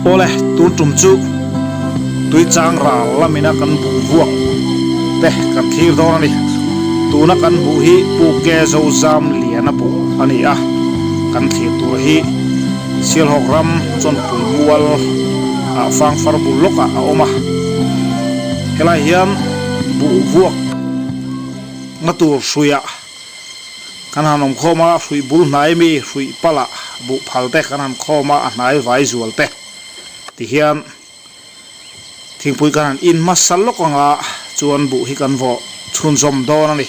Awle, tun tum chu Tuichang ral lamina kan buh vuak te kan thlir dawn a ni. Tuna kan hmuh hi Pu Ke Zozam Liana buh a ni a, kan thlir tur hi Sialhawk ram Chawnpui mual ah fangfar bul lawkah a awm a. Helai hian buh vuak na tur hruiah Kan han awm khawm a, hruih bul hnai mi, hruih palah buh phal te kan han khawm a, a hnai vai zual te ti hian thingpui kan han in hmasa lawk anga chuan buh hi kan vawh chhunzawm dawn a ni.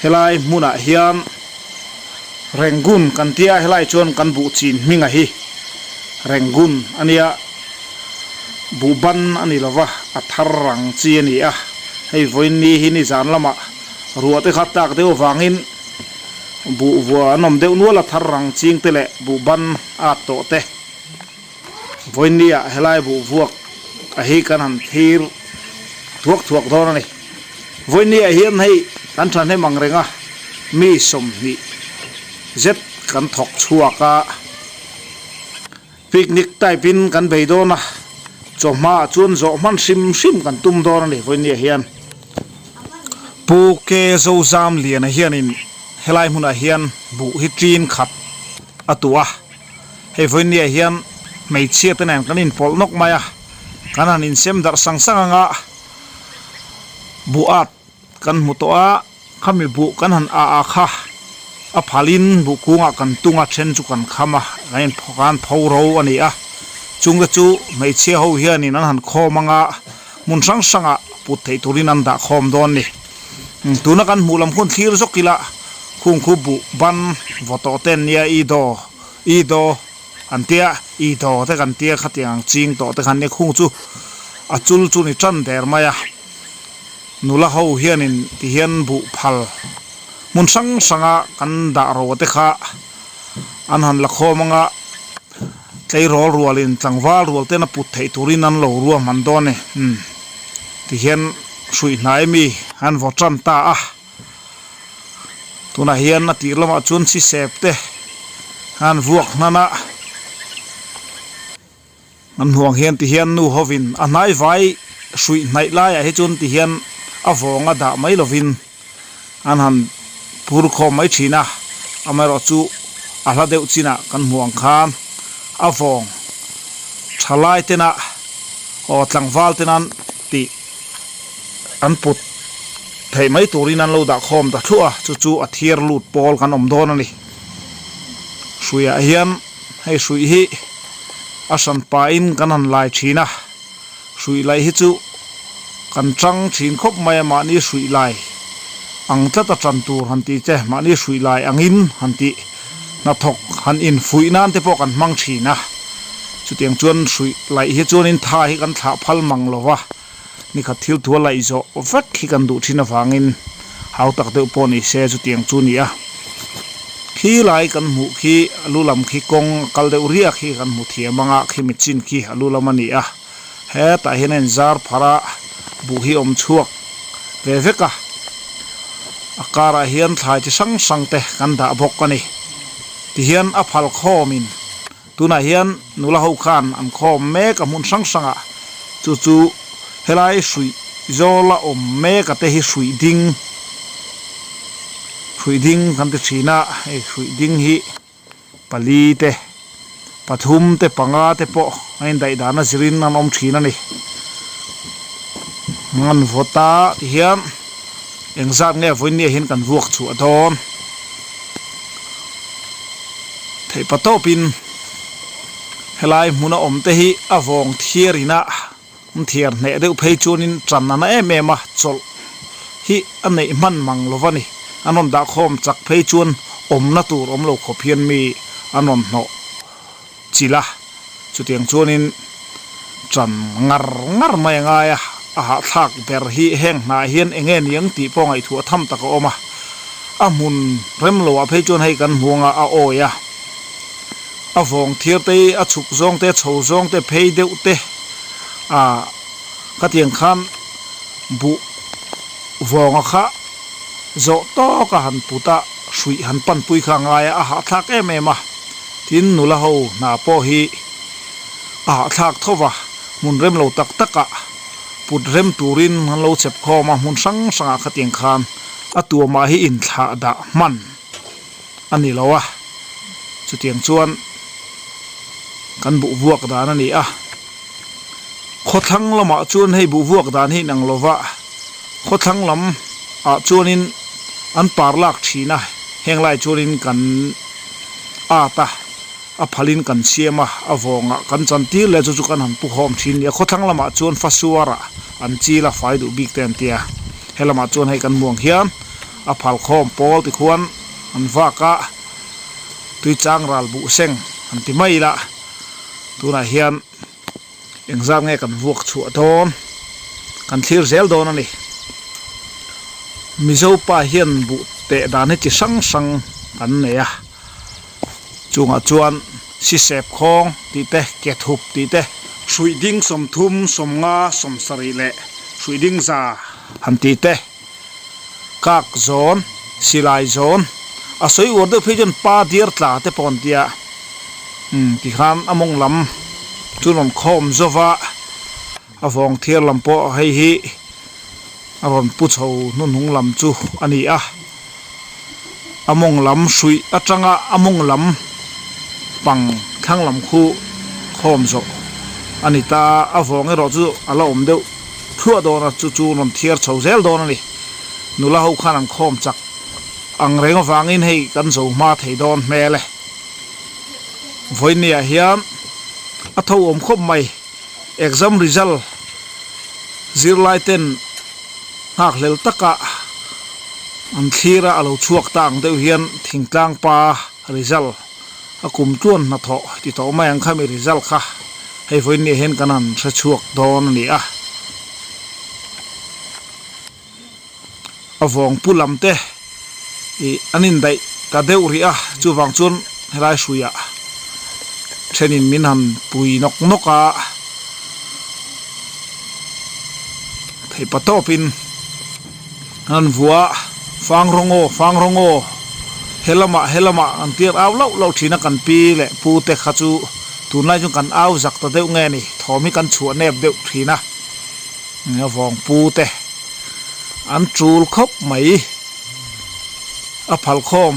Helai hmunah hian Rangoon kan tia, helai chuan kan buh chin hminga hi Rangoon a nia, buh ban a ni lova, a thar rang chi a ni a, hei vawiin ni hi nizan lamah Ruah te kha tlak deuh avangin buh vua an awm deuh nual a, thar rang ching te leh buh ban at tawh te. Vawiinni ah helai buh vuak a hi kan han thlir thuak thuak dawn a ni. Vawiinni ah hian hei kan thahnem ang reng a, mi 20 zet kan thawk chhuak a. Picnic type in kan bei dawn a, chawhma ah chuan zawh hman hrim hrim kan tum dawn a ni vawinia hian. Pu Ke Zozam Liana hianin helai hmunah hian buh hi ṭin khat a tuah a, hei vawinia hian hmeichhia te nen kan inpawlh nawk mai a, kan han insem darh sang sang anga buh at Kan hmu tawh a, khami buh kan han a a kha a phalin buh kungah kan tung a, then chu kan kham a, kan in kan pho ro a ni a. Chungte chu hmeichhia ho hianin an han khawm anga hmun hrang hrangah put theih turin an dah khawm dawn a ni. Tuna kan hmuh lam hun thlir zawk ila khung khu buh ban vaw tawh te an nia, i daw, i daw an tia, i daw te kan tia khatiang ang ching tawh te kha an nia, khung chu a chul chu ni tan der mai a. Nula ho hianin ti hian buh phal hmun hrang hranga kan dah ro te kha an han la khawm anga tleirawl rualin tlangval rual ten a put theih turin an lo ruahman dawn e umm ti hian hruih hnai mi an vaw tan ta a tunah hian a tir lamah chuan sisep te an vuak hnan a. An hnuang hian ti hian nu hovin a hnai vai hruih hnaih laiah hi chuan ti hian a vawng a dah mai lovin an han phur khawm mai thin a, amaherawh chu a hla deuh chinah kan hmuh ang khan a vawng thalai tena aw tlangval tena tih an put theih mai turin an lo dah khawm ta thluah a, chu chu a thiar lut pawl kan awm dawn a ni. Hruiah hian hei hruih hi a hran pahin kan han lai thin a, hruih laih hi chu kan tang thin khawp mai a, mahni hruih lai ang tlat a tan tur han tih che, mahni hruih lai angin han tih hnathawk han infuih nan te pawh kan hmang thin a, chutiang chuan hruih laih hi chuanin tha hi kan thlah phal mang lo va, nikhat thil thu a laih zawh vek hi kan duh thin avangin hau tak deuh pawh ni se chutiang chu a ni a. Khi lai kan hmuh khi a lu lam khi kawng a kal deuh riak hi kan hmu thiam anga khi michin khi a lu lam a ni a. Hetah hian a inzar pharh a, buh hi awm chhuak ve vek a. A karah hian thlai chi hrang hrang te kan dah bawk a ni. Tihian a phal khawmin Tunah hian nula ho khan an khawm mek a hmun hrang hrangah chu chu helai hruih zawla awm mek a te hi hruih ding hruih ding kan ti thin a hei hruih ding hi pali te pathum te panga te pawh a indaih dan a zirin an awm thin a ni an vawt a tihian engzat nge vawinia hian kan vuak chhuah dawn. Theihpa tawpin helai hmuna awm te hi a vawng thiar ina an thiar hneh deuh phei chuanin tan a na em em a, chawlh hi a neih hman mang lo va ni. An rawn dahkhawm chak phei chuan awmna tur awm lo khawp hian mi an rawn hnawh chilh a, chutiang chuanin tan ngar ngar mai a ngai a, a hahthlak ber hi heng hnah hian eng nge niang tih pawh ngaihtuah tham tak a awm a, a hmun rem loh ah phei chuan hei kan hmu anga a awi a, a vawng thiar te hi a chhuk zawng te a chho zawng te phei deuh te ah khatiang khan buh vawnga kha zawh tawk a han put a hruih han panpui kha a ngai a, a hahthlak em em a, tin nula ho hna pawh hi. A hahthlak tho va, hmun rem lo tak takah put rem turin an lo chep khawm a, hmun hrang hrangah khatiang khan a tuamah hi inthlah dah hman a ni lo a, chutiang chuan kan buh vuak dan a ni a. Khawthlang lamah chuan hei buh vuak dan hi inang lo va, khawthlang lam ah chuanin an par lak thin a, heng lai chuanin kan at a, a phalin kan siam a, a vawngah kan chan tir leh chu chu kan han pu khawm thin a ni a. Khawthlang lamah chuan fasuarah an chil a, fai duh bik te an ti a, he lamah chuan hei kan hmuh ang hian a phal khawm pawl tikhuan an vak a, tuichang ral buh seng an ti mai ila. Tunah hian engzat nge kan vuak chhuah dawn kan thlir zel dawn a ni. Mizo pa hian buh teh dan hi chi hrang hrang kan nei a, chungah chuan sisep khawng tih te, ke thup tih te, hruih ding 30, 50, 70 leh hruih ding za han tih te. Kak zawn, silai zawn, a sawi uar deuh phei chuan pa diar tla te pawh an tia, umm tikhan a mawng lam chu rawn khawm zova, a vawng thiar lam pawh hei hi a rawn pu chho hnuhnung lam chu a ni a, a mawng lam hruih atanga a mawng lam pang thlang lam khu khawm zawh a ni ta, a vawng erawh chu a la awm deuh. Thluah dawn a, chu chu rawn thiar chho zel dawn a ni. Nula ho khan an khawm chak ang reng avangin hei kan zo hma thei dawn hmel e. Vawinia hian a tho awm khawp mai. Exam result zirlai ten nghakhlel taka an thlir a, a lo chhuak ta ang deuh hian thingtlang pa result A kum tluan hnathawh ti tawh mai ang khami result kha hei vawiin nia hian kan han hre chhuak dawn a ni a. A vawng pu lam te ih an indaih ta deuh rih a, chuvang chuan helai hruiah thenin min han pui nawk nawk a, theihpa tawpin. An vua fang rawng aw, fang rawng aw, he lamah, he lamah an tir au lauh lauh thin a, kan pi leh pu te kha chu tunlai chuan kan au zak ta deuh nge ni, thawm hi kan chhuah nep deuh thin a, a vawng pu te an tul khawp mai, a phal khawm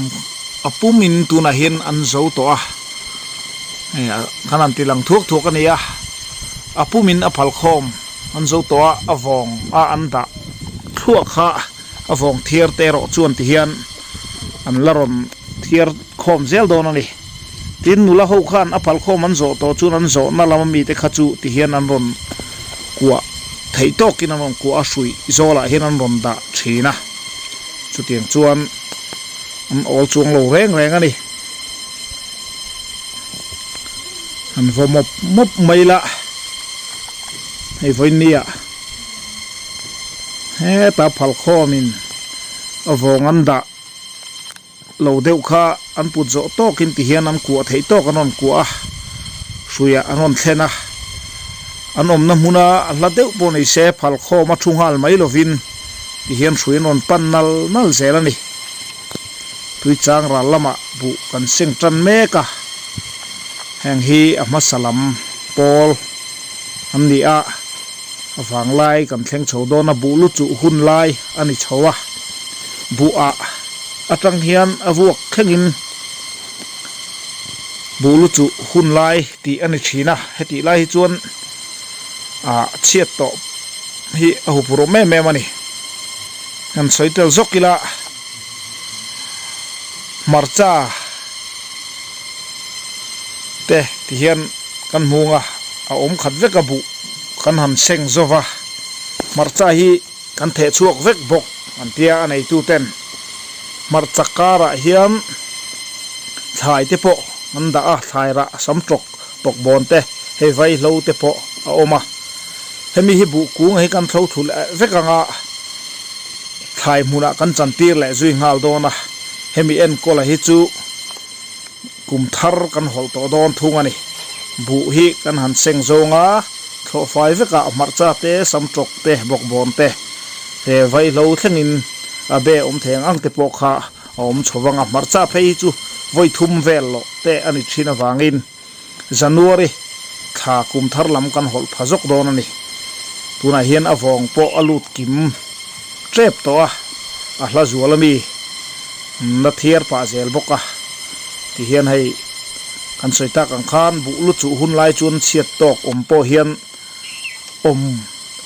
a pum in tunah hian an zo tawh a, kan han ti lang thuak thuak a ni a, a pum in a phal khawm. An zo tawh a, a vawng a an dah thluah kha a vawng thiar te erawh chuan ti hian an la rawn thiar khawm zel dawn a ni. Tin, nula ho khan a phal khawm an zawh tawh chuan an zawhna lama mite kha chu ti hian an rawn kuah theih tawkin an rawn kuah a, hruih zawlah hian an rawn dah thin a, chutiang chuan an awl chuang lo reng reng a ni. An vaw mawp mawp mai la. Hei vawinia heta phal khawmin a vawng an dah lo deuh kha an put zawh tawkin ti hian an kuah theih tawk an rawn kuah a, hruiah an rawn thlen a, an awmna hmuna a hla deuh pawh ni se phal khawm a thu nghal mai lovin ti hian hrui an rawn pan nal nal zel a ni. Tui chang ral lamah buh kan seng tan mek a, heng hi a hmasa lam pawl an ni a, a vanglai kan thleng chho dawn a, buh lu chuh hun lai a ni chho a, buh ah atang hian a vuak thlengin buh lu chuh hun lai tih a ni thin a, hetih lai hi chuan ah chhiat tawh hi a huphurh awm em em a ni. Kan sawi tel zawk ila hmarcha te ti hian kan hmung a a awm khat vek a buh kan han seng zo va hmarcha hi kan theh chhuak vek bawk an tia a neitu ten hmarcha karah hian thlai te pawh an dah a thlai rah sam tawk tawk bawn te hei vaihlo te pawh a awm a. Hemi hi buh kung hi kan thlo thlu leh vek ang a, thlai hmunah kan chantir leh zui nghal dawn a, hemi enkawla hi chu kum thar kan hawlh tawh dawn thung a ni. Buh hi kan han seng zawng a, thlawh fai vekah hmarcha te, samtawk te, bawkbawn te, he vaihlo thlengin a be awm thei ang ang te pawh kha a awm chho vang a, hmarcha phei hi chu vawi thum vel loh te a ni thin avangin. January. thla kum thar lam kan hawlh pha zawk dawn a ni. Tunah hian a vawng pawh a lut kim tep tawh a, a hla zual ami na thiar pah zel bawk a. Tihian hei kan sawi tak ang khan buh lu chuh hun lai chuan chhiat tawk awm pawh hian awm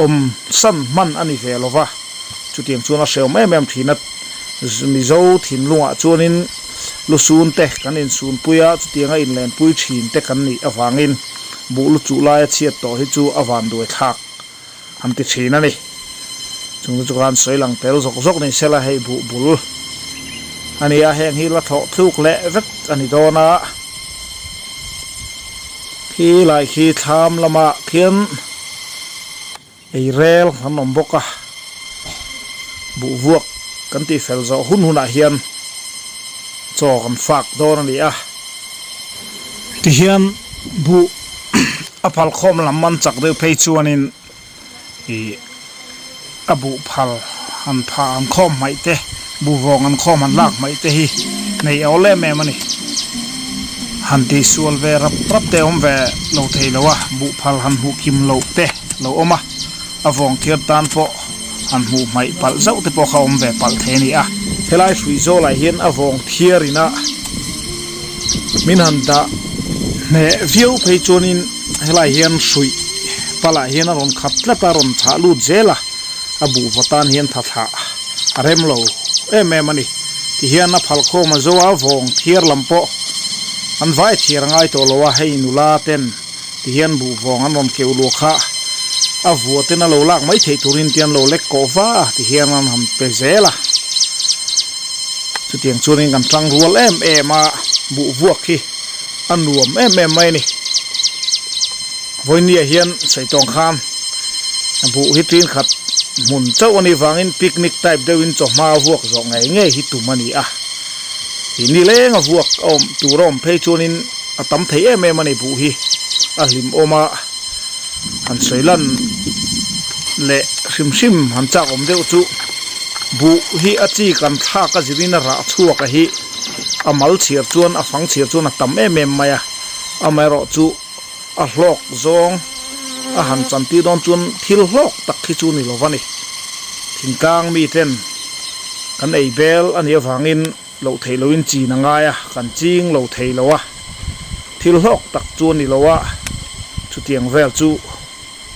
awm san hman a ni ve lo va, chutiang chuan a hrehawm em em thin a, Mizo thinlungah chuanin lusun te kan insunpui a, chutianga inlenpui thin te kan nih avangin buh lu chuh laia chhiat tawh hi chu a vanduai thlak an ti thin a ni. Chung te chu khan sawi lang tel zawk zawk ni sela hei buh bul a ni a, heng hi la thlawh thluk leh vek a ni dawn a. Khi lai khi thlam lamah khian ei rel an awm bawk a, buh vuak kan tih fel zawh hun hunah hian chaw kan fak dawn a ni a. Tihian buh a phal khawm lam an chak deuh phei chuanin ih a buh phal han phah an khawm hmaih te buh vawng an khawm han lak hmaih te hi nei awl em em a ni. Han tih sual ve rap rap te awm ve lo thei lo a, buh phal han hmuh kim loh te lo awm a, a vawng thiar tan pawh han hmuh hmaih palh zauh te pawh kha awm ve palh thei a ni a. Helai hrui zawlah hian a vawng thiar ina min han dah hneh viau phei chuanin Helai hian hruih palah hian a rawn khat tlat a, a rawn chah lut zel a, a buh vaw tan hian tha thlah a rem lo em em a ni. Tihian a phal khawm a zo a, vawng thiar lam pawh an vai thiar a ngai tawh lo a, hei nula ten tihian buh vawng an rawn keuh luah kha a vua ten a lo lak mai theih turin tian lo lek kawh va a, tihian an han pe zel a. Chutiang chuanin kan tang rual em em a, buh vuak hi. a nuam em em mai a ni. Vawinia hian sawi tawng khan buh hi tin khat hmun chauh a nih vangin picnic type deuhin chawhma vuak zawh ngei ngei hi tum a ni a. Ih nileng a vuak a awm tur a awm phei chuanin a tam thei em em a ni buh hi a hlim awm a, han sawi lan leh hrim hrim han chak awm deuh chu buh hi a chi kan thlak a zirin a rah chhuak a hi. A mal chhiar chuan a fang chhiar chuan a tam em em mai a, amaherawh chu a hlawk zawng a han chantir dawn chuan thil hlawk tak hi chu ni lo va ni. Thingtlang miten kan ei bel a nih avangin loh theih lohin chin a ngai a, kan ching lo thei lo a, thil hlawk tak chu a ni lo a, chutiang vel chu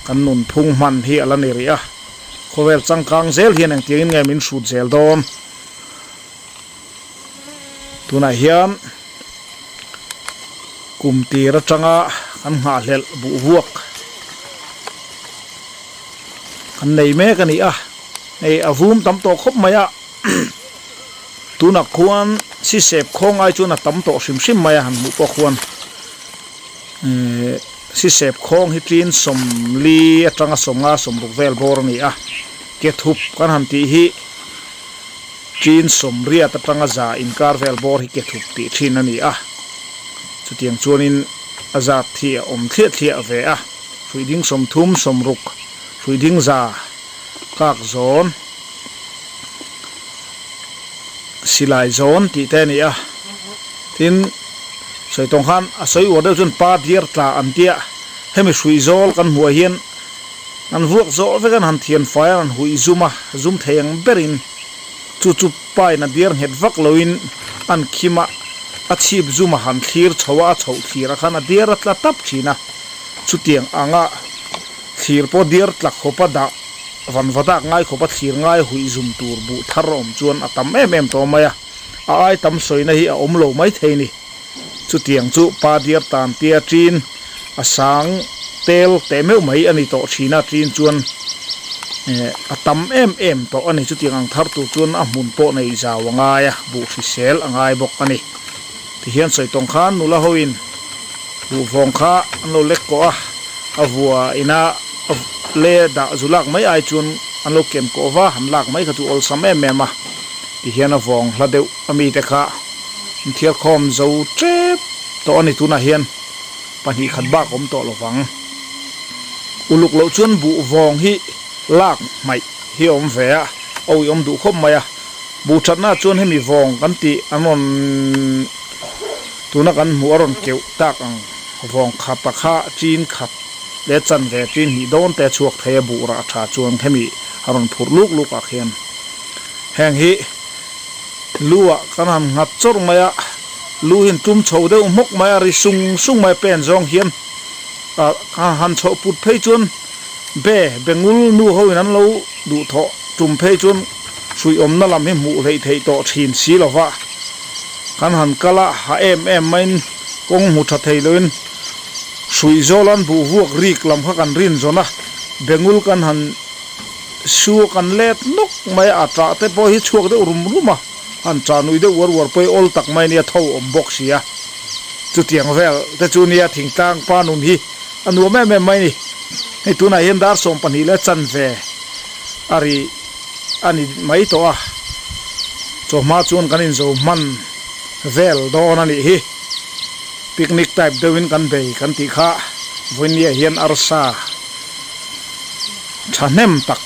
kan nunphung hman hi a la ni rih a, khawvel changkang zel hian engtiangin nge min hrut zel dawn? Tunah hian kum tir atanga kan nghahhlelh buh vuak kan nei mek a ni a, hei a vum tam tawh khawp mai a, tunah khuan sisep khawng ai chuan a tam tawh hrim hrim mai a han hmuh pawh khuan ehh sisep khawng hi tlin sawmli atanga sawmnga sawmruk vel bawr a ni a, ke thup kan han tih hi. Chin sawmriat atanga za inkar vel bawr hi ke thup tih thin a ni a, chutiang chuanin a zat hi a awm thliah thliah ve a, hruiding 30 60 hruiding za kak zawn silai zawn tih te a ni a, tin sawi tawng khan a sawi uar deuh chuan pa diar tla an tia, hemi hruih zawl kan hmuh ah hian An vuak zawh vek an han thian fai a, an huih zum a, zum thei ang berin chu chu pain a diar nghet vak loin an khim a, a chhip zum a han thlir chho a, a chhoh thlir a khan a diar a tla tap thin a, chutiang anga thlir pawh diar tla khawpa dah van va dak ngai khawpa thlir ngai huih zum tur buh thar a awm chuan a tam em em tawh mai a, a ai tam sawina hi a awm lo mai thei ni. Chutiang chu pa diar tan tia ṭin a sang tel teh meuh mai a ni tawh ṭhin a, ṭin chuan eh a tam em em tawh a ni. Chutiang ang thar tur chuan a hmun pawh nei zau a ngai a, buh hrisel a ngai bawk a ni. Tihian sawi tawng khan nula hoin buh vawng kha an lo lek kawh a, a vua ina le dah zu lak mai ai chuan an lo ken kawh va, han lak mai kha chu awlsam em em a. Tihian a vawng hla deuh a mite kha. Inthiarkhawm zo tep tawh a ni tunah hian 2 khat bak awm tawh lovang. Uluk loh chuan buh vawng hi lak hmaih hi a awm ve a, a uiawm duh khawp mai a. Buh thatna chuan hemi vawng kan tih an rawn tuna kan hmuh a rawn keuh tak ang. Vawng khata kha ṭin khat leh chanve ṭin hnih dawn te a chhuak thei a, buh rah ṭha chuan hemi a rawn phurh luk luk ah khian heng hi lu ah kan han nghat chawrh mai a, lu hi an tum chho deuh hmawk mai a, ri sung sung mai a pen zawng hian ah han chhoh put phei chuan be bengul nu ho in an lo duhthawh tum phei chuan hruih awmna lam hi hmuh hleih theih tawh thin si lo va, kan han kal a ha em em maiin kawng hmu tha thei loin hruih zawl an buh vuak rik lam kha kan rin zawn a, bengul kan han su a kan let nawk mai a, a tah te pawh hi chhuak deuh rum rum a, han tah nuih deuh uar uar pawh hi awl tak mai nia tho awm bawk si a, chutiang vel te chu nia thingtlang pa nun hi a nuam em em mai a ni, hei tunah hian dar 12 leh chanve a ri. a ni mai tawh a, chawhma chuan kan inzo hman vel dawn a nih hi. Picnic type deuhin kan bei kan tih kha vawinia hian arsa thahnem tak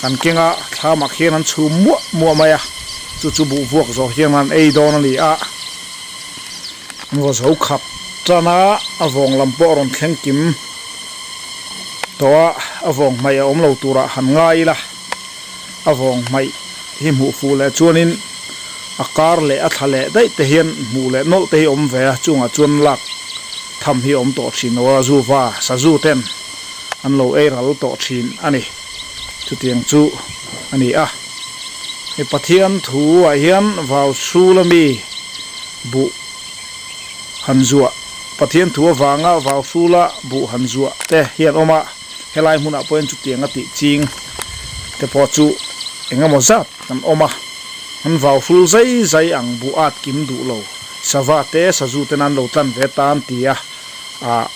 kan keng a, thlamah khian an chhum muah muah mai a, chu chu buh vuak zawh hian an ei dawn a ni a. An vaw zo khap tan a, a vawng lam pawh a rawn thleng kim tawh a, a vawng hmaih a awm lo turah han ngai ila. A vawng hmaih hi hmuh fuh leh chuanin a kar leh a thla leh daih te hian hmuh leh nawlh te hi awm ve a, chungah chuan lak tham hi a awm tawh thin lo a, zuva sazu ten an lo ei ral tawh thin a ni. Chutiang chu a ni a, hei Pathian thu ah hian vau sul ami buh han zuah, Pathian thu avanga vau hrula buh han zuah te hi an awm a. Helai hmunah pawhin chutiang a tih ching te pawh chu eng emaw zat kan awm a, an vau hrul zai zai ang buh at kim duh lo, sava te sazu ten an lo tlan ve tan tia ah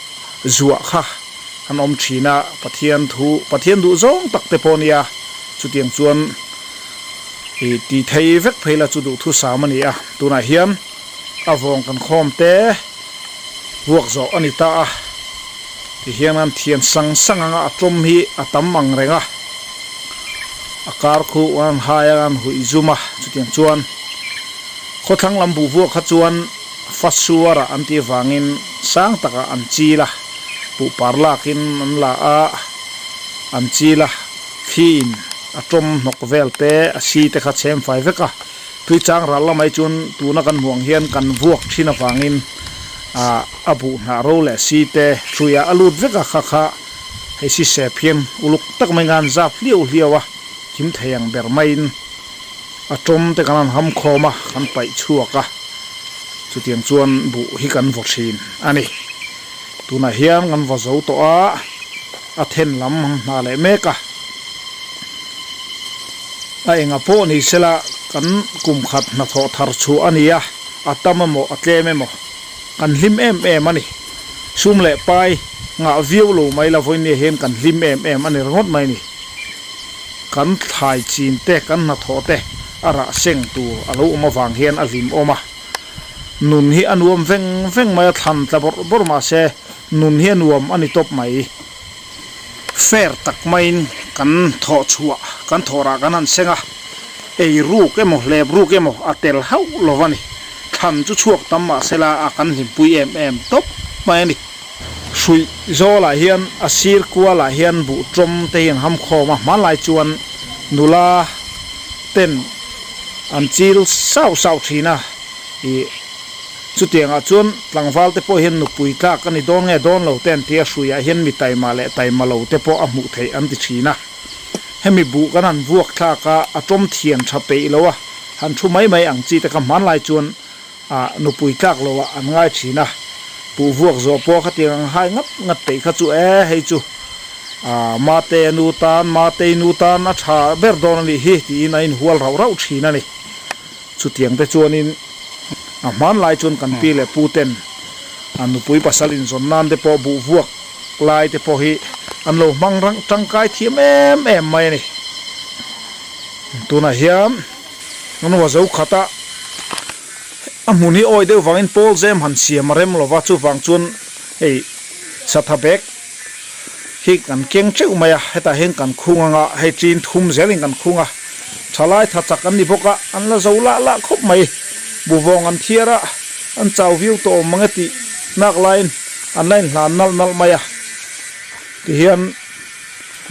zuah kha an awm thin a, Pathian thu Pathian duh zawng tak te pawh nia chutiang chuan ih ti thei vek phei la chu duhthusam a ni a, tunah hian a vawng kan khawm te vuak zawh a ni ta a. Tihian an thian sang sang anga a tlawm hi a tam ang reng a, a kar khu an hai a an huih zum a, chutiang chuan khawthlang lam buh vuak kha chuan fasuara an tih avangin sang takah an chil a, puhpar lakin an la a, an chil a, thliin a tawm hnawk vel te a si te kha chhem fai vek a. Tuichang ral lamai chuan tuna kan hmuh ang hian kan vuak thin avangin ah a buh hnah ro leh si te hruiah a lut vek a kha kha hei si sep hian uluk tak mai ngan zap hliau hliau a kim thei ang ber maiin a tawm te kan han ham khawm a kan paih chhuak a chutiang chuan buh hi kan vaw thin a ni. Tunah hian kan vaw zo tawh a a then lam an hna leh mek a. A enga pawh ni sela kan kum khat hnathawh thar chhuah a ni a, a tam emaw a tlem emaw kan hlim em em a ni. Sum leh pai ngah viau lo mai la vawinia hian kan hlim em em a ni ringawt mai a ni. Kan thlai chin te kan hnathawh te a rah seng tur a lo awm avang hian a hlim awm a. Nun hi a nuam veng veng mai a, thlan tla bawrh bawrh mahse nun hi a nuam a ni tawp mai. Fair tak maiin kan thawh chhuah, kan thawh rah kan han seng a, ei ruk emaw hlep ruk emaw a tel hauh lo a ni. Thlan chu chhuak tam mah sela a kan hlimpui em em tawp mai a ni. Hruih zawlah hian a sir kualah hian buh tawm te hi an ham khawm a, hmanlai chuan nula ten an chil sauh sauh thin a, ih. Chutiangah chuan tlangval te pawh hian nupui tlak a ni dawn nge dawn lo te an ti a, hruiah hian mi taima leh taima lo te pawh a hmuh theih an ti thin a. Hemi buh kan han vuak thlak a, a tawm thian tha peih lo a, han thu mai mai ang chi te kha hmanlai chuan ah nupui tlak lo ah an ngai thin a. Buh vuak zawh pawh khatiang ang hai ngat ngat peih kha chu e hei chu ah Mate nu tan Matei nu tan a tha ber dawn a nih hi tiin a inhual rauh rauh thin a ni. Chutiang te chuanin a hmanlai chuan kan pi leh pu ten an nupui pasal inzawn nan te pawh buh vuak lai te pawh hi an lo hmang rang tangkai thiam em em mai a ni. Tunah hian an hua zo khat a, a hmun hi awi deuh vangin pawl zem han siam a rem lo va, chuvang chuan hei satha bag hi kan keng teuh mai a, hetah hian kan khung anga hei chin thum zelin kan khung a, thalai tha chak an ni bawk a, an la zo lah lah khawp mai, buvawng an thiar a, an chau viau tawh awm mang e tih nak laiin An la inhlan nalh nalh mai a, tihian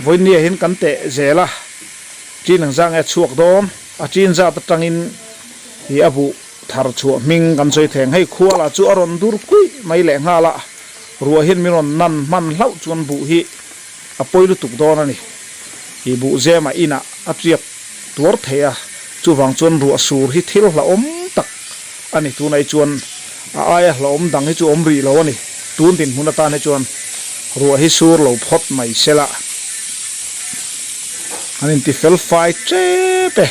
vawinia hian kan teh zel a, chin ang zah nge a chhuak dawn, a chin zat atangin ih a buh thar chhuah hming kan sawi theng. Hei khua lah chu a rawn dur kuih mai leh nghal a, ruah hian min rawn nan hman hlauh chuan buh hi a pawi lutuk dawn a ni. Ih buh zema inah a tiak tuar thei a, chuvang chuan ruah sur hi thil hlauhawm tak a ni. Tunah hi chuan a aia hlauhawm dang hi chu awm rih lo a ni. Tun dinhmun atan hi chuan ruah hi sur lo phawt mai se la, an inti fel fai tep e.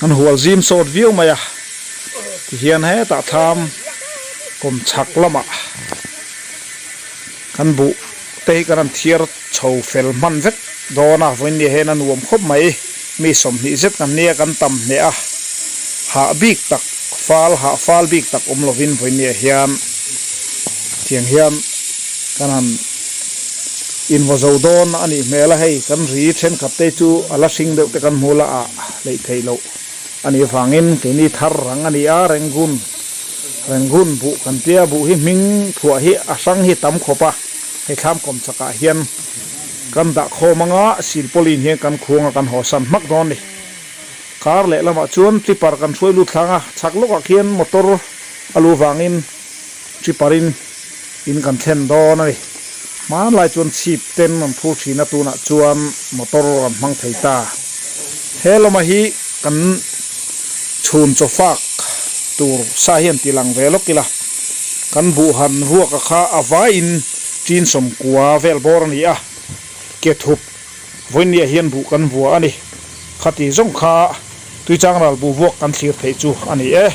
An hual zim sawt viau mai a, tihian hetah thlam kawm chhak lamah kan buh te hi kan han thiar chho fel hman vek dawn a, vawiin hian a nuam khawp mai, mi 20 zet kan nia kan tam hneh a, hah bik tak fal hah fal bik tak awm lovin vawiin hian tiang hian kan han invaw zo dawn a nih hmel a, hei kan ri thenkhat te chu a la hring deuh te kan hmu la ah hleih theih loh a nih avangin keini thar rang a ni a, Rangoon Rangoon buh kan tia buh hi hming phuah hi a hrang hi tam khawp a, hei thlam kawm chakah hian kan dah khawm anga silpawlin hian kan khuang a kan hawsan hmak dawn a ni. Kar lehlamah chuan tripper kan hruai lut thlang a, chhak lawkah khian motor a lu vangin tripper in in kan thlen dawn a ni. Hmanlai chuan chhip ten an phur thin a, tunah chuan motor an hmang thei ta. He lawma hi kan chhun chaw fak tur sa hian ti lang ve lawk ila, kan buh han vuaka kha a vaiin tin 90 vel bawr a ni a, ke thup vawinia hian buh kan vua a ni. Khati zawng kha Tuichangral buh vuak kan thlir theih chu a ni e.